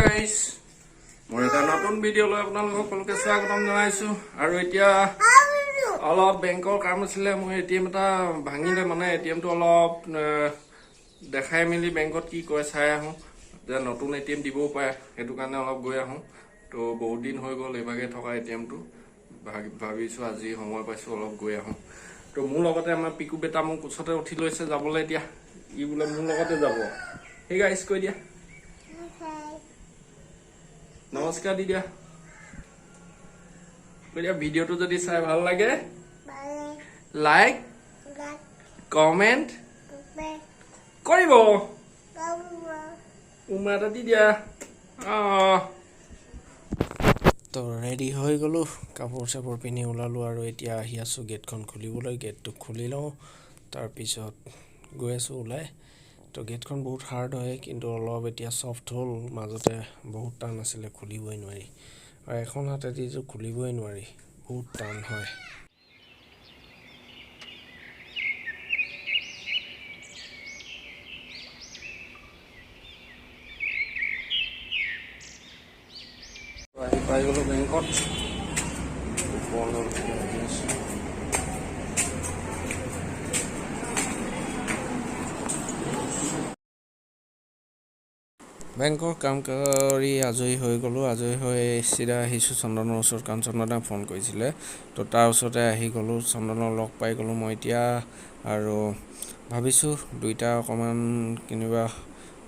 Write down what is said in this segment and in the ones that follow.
গাইছ, মোৰ এটা নতুন ভিডিঅ' লৈ আপোনালোক সকলোকে স্বাগতম জনাইছোঁ। আৰু এতিয়া অলপ বেংকৰ কাম আছিলে। মোৰ এটিএম এটা ভাঙিলে, মানে এটিএমটো অলপ দেখাই মেলি বেংকত কি কয় চাই আহোঁ, যে নতুন এটিএম দিবও পাৰে, সেইটো কাৰণে অলপ গৈ আহোঁ। তো বহুত দিন হৈ গ'ল এইভাগে থকা এটিএমটো। ভাবিছোঁ আজি সময় পাইছোঁ, অলপ গৈ আহোঁ। তো মোৰ লগতে আমাৰ পিকু বেটা মোক ওচৰতে উঠি লৈছে যাবলৈ। এতিয়া ই বোলে মোৰ লগতে যাব। সেই গাইছ, কৈ দিয়া, নমস্কাৰ দি দিয়া, কৈ দিয়া। ভিডিঅ'টো যদি চাই ভাল লাগে, লাইক কমেণ্ট কৰিব, উমা এটা দি দিয়া। অঁ। তো ৰেডি হৈ গ'লোঁ, কাপোৰ চাপোৰ পিন্ধি ওলালোঁ আৰু এতিয়া আহি আছোঁ গেটখন খুলিবলৈ। গেটটো খুলি লওঁ, তাৰপিছত গৈ আছোঁ ওলাই। তো গেটখন বহুত হাৰ্ড হয়, কিন্তু অলপ এতিয়া ছফ্ট হ'ল। মাজতে বহুত টান আছিলে, খুলিবই নোৱাৰি আৰু এখন হাতেদিতো খুলিবই নোৱাৰি, বহুত টান হয়। আহি পাই গ'লোঁ বেংকত। ওপৰলৈ উঠি আহি আছোঁ। বেংকৰ কাম কৰি আজৰি হৈ গ'লোঁ। আজৰি হৈ চিধা আহিছোঁ চন্দনৰ ওচৰত, কাৰণ চন্দনে ফোন কৰিছিলে। তো তাৰ ওচৰতে আহি গ'লোঁ, চন্দনৰ লগ পাই গ'লোঁ মই এতিয়া। আৰু ভাবিছোঁ দুইটা অকণমান কেনিবা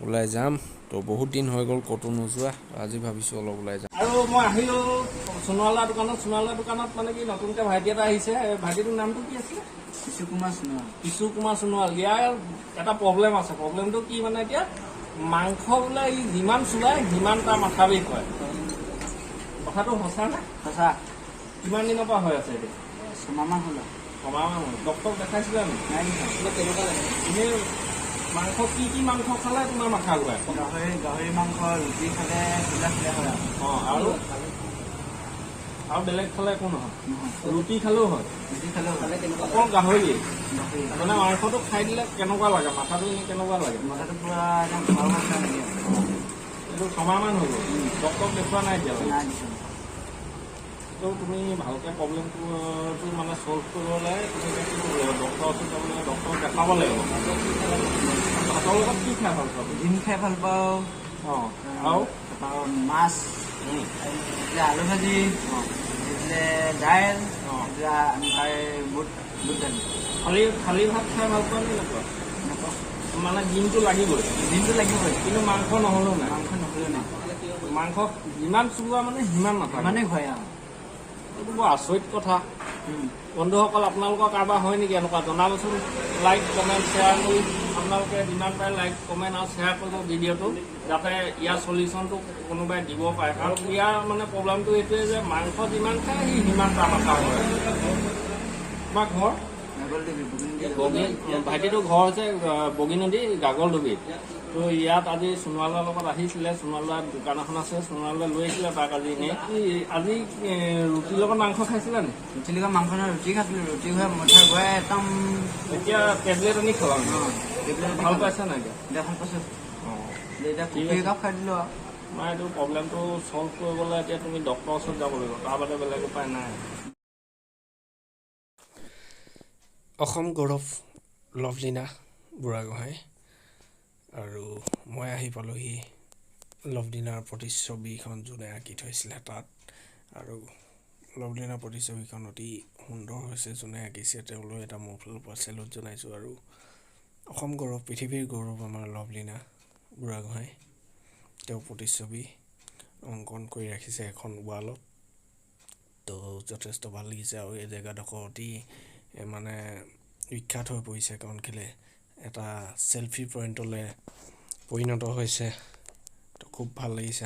ওলাই যাম। তো বহুত দিন হৈ গ'ল ক'তো নোযোৱা, আজি ভাবিছোঁ অলপ ওলাই যাম। আৰু মই আহিলোঁ সোণোৱালা দোকানত। সোণোৱালা দোকানত মানে কি, নতুনকৈ ভাইটি এটা আহিছে। এই ভাইটিটোৰ নামটো কি আছিলে? শিশু কুমাৰ সোণোৱাল। কিশোৰ কুমাৰ সোণোৱাল। ইয়াৰ এটা প্ৰব্লেম আছে। প্ৰব্লেমটো কি মানে, এতিয়া মাংস বোলে ই যিমান চুলাই সিমান তাৰ মাথা বিষ হয়। কথাটো সঁচা নে? সঁচা। কিমান দিনৰ পৰা হৈ আছে এতিয়া? 6 মাহমান হ'ল আৰু। 6 মাহমান হ'ল। ডক্টৰক দেখাইছিলা নেকি? নাই দেখা। কেনেকুৱা লাগে এনেই? মাংস, কি কি মাংস খালে তোমাৰ মাথা ঘূৰাই? গাহৰি মাংস, ৰুটি খালে, সেইবিলাক খালে হয় আৰু। অঁ, আৰু বেলেগ খালে একো নহয়? নহয়। ৰুটি খালেও হয়? ৰুটি খালেও হয়। অকল গাহৰি? গাহৰি। মানে মাংসটো খাই দিলে কেনেকুৱা লাগে মাথাটো? এনেই কেনেকুৱা লাগে? মাথাটো পুৰা একদম ভাল নিচিনা লাগে। এইটো 6 মাহমান হৈ গ'ল, ডক্টৰক দেখুওৱা নাই এতিয়ালৈকে? নাই দিছোঁ। তো তুমি ভালকৈ প্ৰব্লেমটো মানে ছল্ভ কৰিবলৈ তুমি এতিয়া কি কৰিব লাগিব? ডক্টৰৰ ওচৰত যাব লাগিব, ডক্টৰক দেখাব লাগিব। ভাতৰ লগত কি খাই ভাল পোৱা তুমি? ডিম খাই ভাল পাওঁ। অঁ, আৰু? তাৰপৰা মাছ, এইফালে আলু ভাজি, এইফালে দাইল, এইফালে বুট বুট দালি। খালী খালী ভাত খাই ভাল পোৱা নে নোপোৱা? নাপাওঁ। মানে ডিমটো লাগিবই? ডিমটো লাগিবই। কিন্তু মাংস নহ'লেও নাই? মাংস নহ'লেও নাই। মাংস যিমান চোবোৱা মানে সিমান মাথা ইমানেই ঘূৰাই আৰু। এইটো বৰ আচৰিত কথা। বন্ধুসকল, আপোনালোকৰ কাৰোবাৰ হয় নেকি এনেকুৱা, জনাবচোন। লাইক কমেণ্ট শ্বেয়াৰ কৰি আপোনালোকে যিমান পাৰে লাইক কমেণ্ট আৰু শ্বেয়াৰ কৰিব ভিডিঅ'টো, যাতে ইয়াৰ চলিউশ্যনটো কোনোবাই দিব পাৰে। কাৰণ ইয়াৰ মানে প্ৰব্লেমটো এইটোৱে যে মাংস যিমান খায় সি সিমান তাৰ মাথা হয়। তোমাৰ ঘৰ? নাগলদেৱী, বগীনদী। বগী ভাইটিটোৰ ঘৰ হৈছে বগীনদী গাগলডুবিত। তো ইয়াত আজি সোণোৱালৰ লগত আহিছিলে। সোণোৱালৰ দোকান এখন আছে, সোণোৱালে লৈ আহিছিলে তাক আজি এনেই। ই আজি ৰুটিৰ লগত মাংস খাইছিলা নি? ৰুটিৰ লগত মাংস নহয়, ৰুটি খাইছিলোঁ। ৰুটি ঘূৰাই মাথা ঘূৰাই একদম। এতিয়া টেবলেট আনি খালা নেকি? টেবলেট। ভাল পাইছা নাই এতিয়া? এতিয়া ভাল পাইছোঁ। অঁ। এতিয়া ঠিক কফি আছে। একাপ খাই দিলোঁ আৰু। তোমাৰ এইটো প্ৰব্লেমটো ছল্ভ কৰিবলৈ এতিয়া তুমি ডক্টৰৰ ওচৰত যাব লাগিব, তাৰ বাদে বেলেগ উপায় নাই। অসম গৌৰৱ লভলীনা বুঢ়াগোহাঁই আৰু মই আহি পালোহি লভলীনাৰ প্ৰতিচ্ছবিখন যোনে আঁকি থৈছিলে তাত। আৰু লভলীনাৰ প্ৰতিচ্ছবিখন অতি সুন্দৰ হৈছে। যোনে আঁকিছে তেওঁলৈ এটা মোৰ ফালৰ পৰা চেলুট জনাইছোঁ। আৰু অসম গৌৰৱ, পৃথিৱীৰ গৌৰৱ আমাৰ লভলীনা বুঢ়াগোহাঁই, তেওঁৰ প্ৰতিচ্ছবি অংকন কৰি ৰাখিছে এখন ৱালত। তো যথেষ্ট ভাল লাগিছে। আৰু এই জেগাডোখৰ অতি মানে বিখ্যাত হৈ পৰিছে, কাৰণ কেলৈ এটা চেলফি পইণ্টলৈ পৰিণত হৈছে। তো খুব ভাল লাগিছে।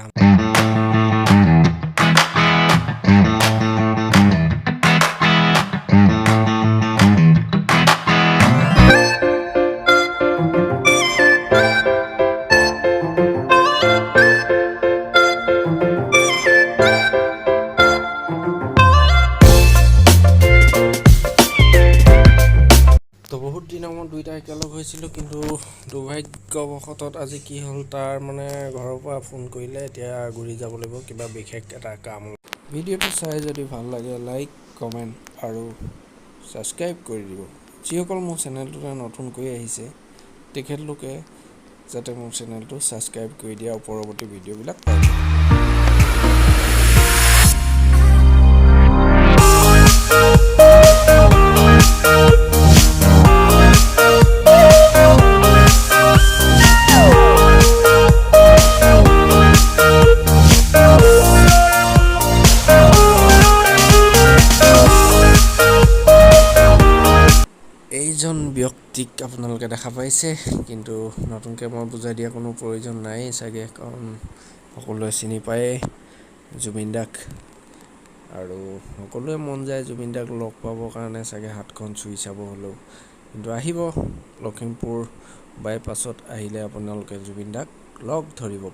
তো বহুত দিনৰ মূৰত দুইটা একেলগ হৈছিলোঁ, কিন্তু দুভাইক দুৰ্ভাগ্যবশতঃ আজি কি হ'ল, তাৰ মানে ঘৰৰ পৰা ফোন কৰিলে, এতিয়া ঘূৰি যাব লাগিব কিবা বিশেষ এটা কাম। ভিডিঅ'টো চাই যদি ভাল লাগে লাইক, কমেণ্ট আৰু ছাবস্ক্ৰাইব কৰি দিব। যিসকল মোৰ চেনেলটোলৈ নতুনকৈ আহিছে তেখেতলোকে যাতে মোৰ চেনেলটো ছাবস্ক্ৰাইব কৰি দিয়া, পৰৱৰ্তী ভিডিঅ'বিলাক পাই। এইজন ব্যক্তিক আপোনালোকে দেখা পাইছে, কিন্তু নতুনকৈ মই বুজাই দিয়া কোনো প্ৰয়োজন নাই চাগে, কাৰণ সকলোৱে চিনি পায়েই জুবিন দাক। আৰু সকলোৱে মন যায় জুবিন দাক লগ পাবৰ কাৰণে চাগে, হাতখন চুই চাব হ'লেও। কিন্তু আহিব লখিমপুৰ বাইপাছত, আহিলে আপোনালোকে জুবিন দাক লগ ধৰিব পাৰে।